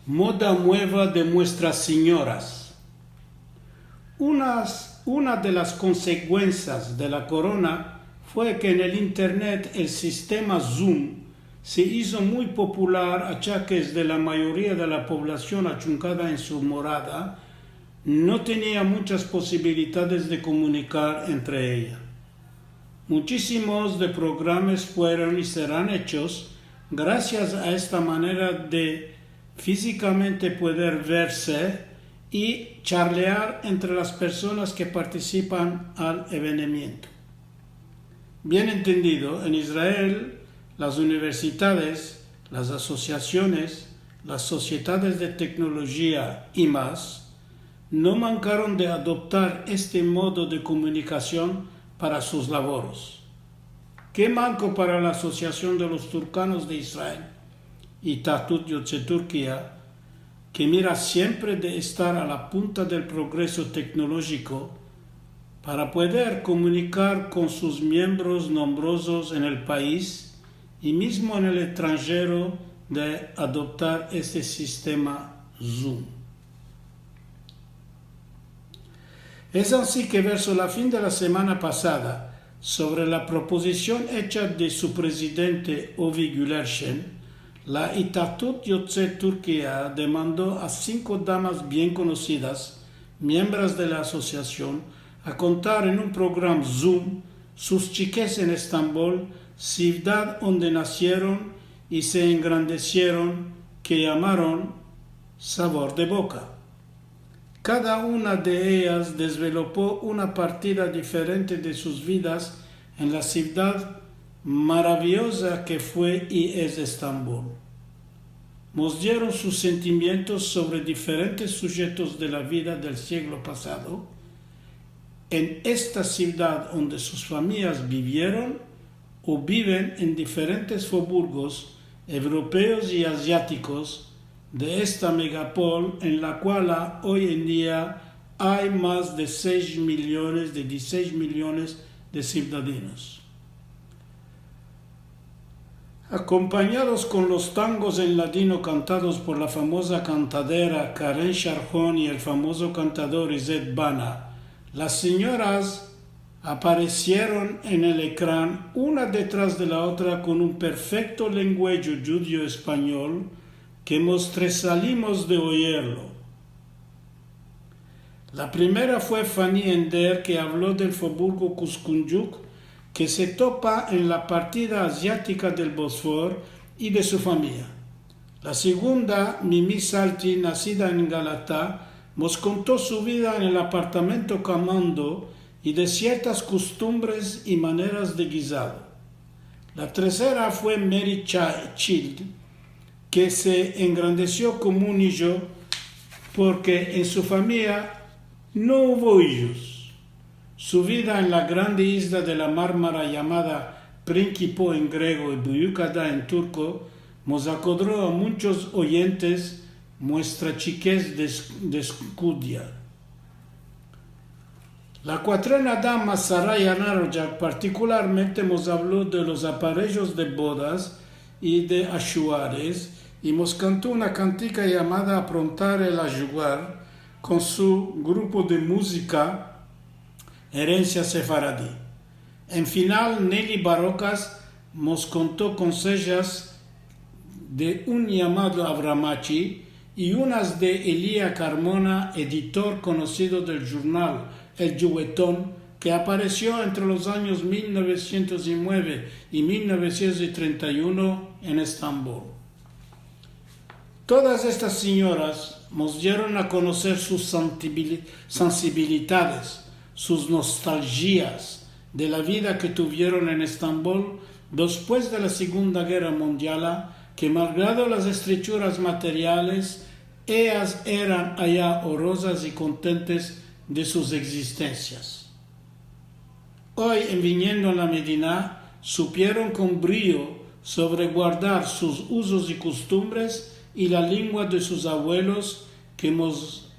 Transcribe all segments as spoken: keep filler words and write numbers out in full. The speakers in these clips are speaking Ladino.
Moda mueva de muestras sinyoras. Unas, una de las konsekuensias de la korona fue ke en el internet el sistema Zoom se izo muy popular, achakes de la mayoria de la populasion achunkada en su morada no tenia munchas posibilidades de komunikar entre eya. Munchisimos de programas fueron i seran echos grasias a esta manera de fizikamente pueder verse i charlear entre las personas ke partisipan al evenimiento. Bien entendido, en Israel, las universidades, las asosiasiones, las sosiedades de teknolojia i mas, no mankaron de adoptar este modo de komunikasion para sus lavoros. Ke manko para la Asosiasion de los Turkanos de Israel, Itatut Yotze Turkia, ke mira siempre de estar a la punta del progreso teknolojiko para pueder komunikar kon sus miembros nombrozos en el pais i mizmo en el estranjero de adoptar este sistema Zoom. Es ansi ke verso la fin de la semana pasada, sovre la propozision echa de su prezidente Ovi Gulerchen, la Itatut Yotze Turkia demando a sinko damas bien konosidas, miembras de la asosiasion, a kontar en un programa Zoom sus chikes en Estambol, sivdad onde nasieron i se engrandesieron, ke yamaron Savor de Boka. Kada una de eyas dezvelopo una partida diferente de sus vidas en la sivdad maraviyoza ke fue i es Estambol. Mos dieron sus sentimientos sovre diferentes sujetos de la vida del siglo pasado en esta sivdad onde sus famiyas bivieron o biven en diferentes foburgos evropeos i aziatikos de esta megapol en la kuala oy en dia ay mas de sesh miliones, de dizisesh miliones de sivdadinos. Akompanyados kon los tangos en ladino kantados por la famoza kantadera Karen Sharhon i el famozo kantador Izet Bana, las sinyoras aparesieron en el ekran una detras de la otra kon un perfekto lenguaje djudio-espanyol ke mos tresalimos de oyerlo. La primera fue Fanny Ender, ke avlo del foburgo Kuskundjuk, ke se topa en la partida aziatika del Bosfor, i de su famiya. La segunda, Mimi Salti, nasida en Galata, mos konto su vida en el apartamento Kamando i de siertas kostumbres i maneras de gizado. La tersera fue Mary Cha-, Child, ke se engrandesio komo un ijo porke en su famiya no uvo ijos. Su vida en la grande izla de la Marmara yamada Prinkipo en grego i Buyukada en turko mos akodro a munchos oyentes muestra chikez de, de eskudia. La kuatrena dama, Sara Yanarojak, partikularmente mos avlo de los aparejos de bodas i de ashuares, i mos kanto una kantika yamada Aprontar el Ashuar kon su grupo de muzika Erensia Sefaradi. En final, Nelly Barokas mos konto konsejas de un yamado Avramachi i unas de Elia Karmona, editor konosido del jurnal El Djugueton, ke aparesio entre los anyos mil novesientos i mueve i mil novesientos i trenta i uno en Estambol. Todas estas sinyoras mos dieron a konoser sus santibili-, sansibilidades, sus nostaljias de la vida ke tuvieron en Estambol despues de la Segunda Gerra Mundiala, ke malgrado las estrechuras materiales, eyas eran aya orozas i kontentes de sus egzistensias. Oy, en viniendo a la Medina, supieron kon brio sovreguardar sus uzos i kostumbres i la lengua de sus avuelos, ke mos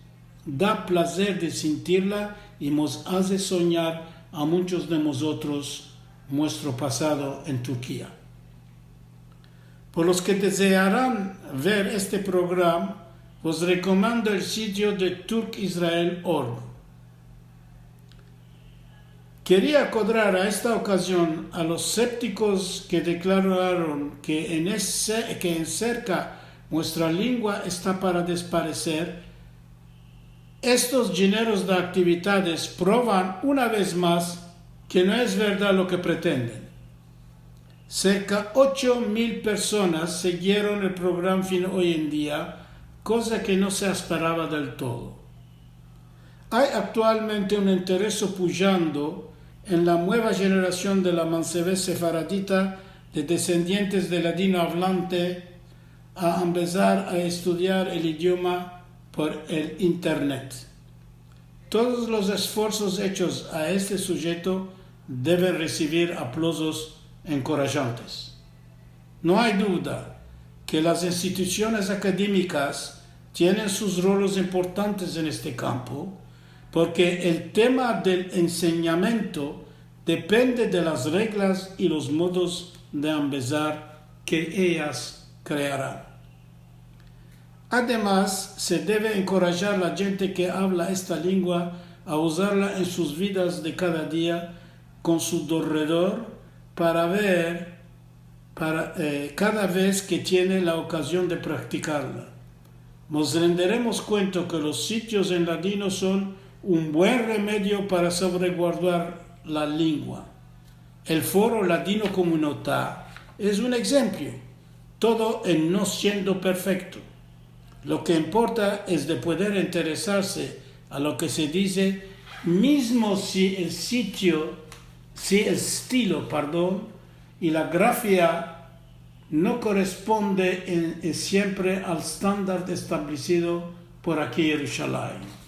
da plazer de sintirla i mos aze sonyar a munchos de mozotros muestro pasado en Turkia. Por los ke dezearan ver este programa, Vos rekomando el sitio de Turk Israel org. Keria akodrar a esta okazion a los septikos ke deklararon ke en, ese, ke en serka muestra lengua esta para despareser. Estos jeneros de aktividades provan una vez mas ke no es verdad lo ke pretenden. Serka ocho mil personas sigieron el programa fin oy en dia, koza ke no se asperava del todo. Ay aktualmente un intereso pujando en la mueva jenerasion de la mansevez sefaradita de desendientes de ladino avlante a ambezar a estudiar el idioma por el internet. Todos los esforsos echos a este sujeto deven resivir aplozos enkorajantes. No ay duda ke las institusiones akademikas tienen sus rolos importantes en este kampo, porke el tema del ensenyamiento depende de las reglas i los modos de ambezar ke eyas krearan. Ademas, se deve enkorajar la djente ke avla esta lengua a uzarla en sus vidas de kada dia kon su derredor para ver, para, eh, kada vez ke tiene la okazion de praktikarla. Mos renderemos kuenta ke los sitios en ladino son un buen remedio para salvaguardar la lengua. El foro Ladino Komunita es un enshemplo, todo en no siendo perfekto. Lo ke importa es de pueder interesarse a lo ke se dize, mizmo si el sitio, si el estilo, pardon, i la grafia no koresponde en, en siempre al estandar establesido por aki Yerushalayim.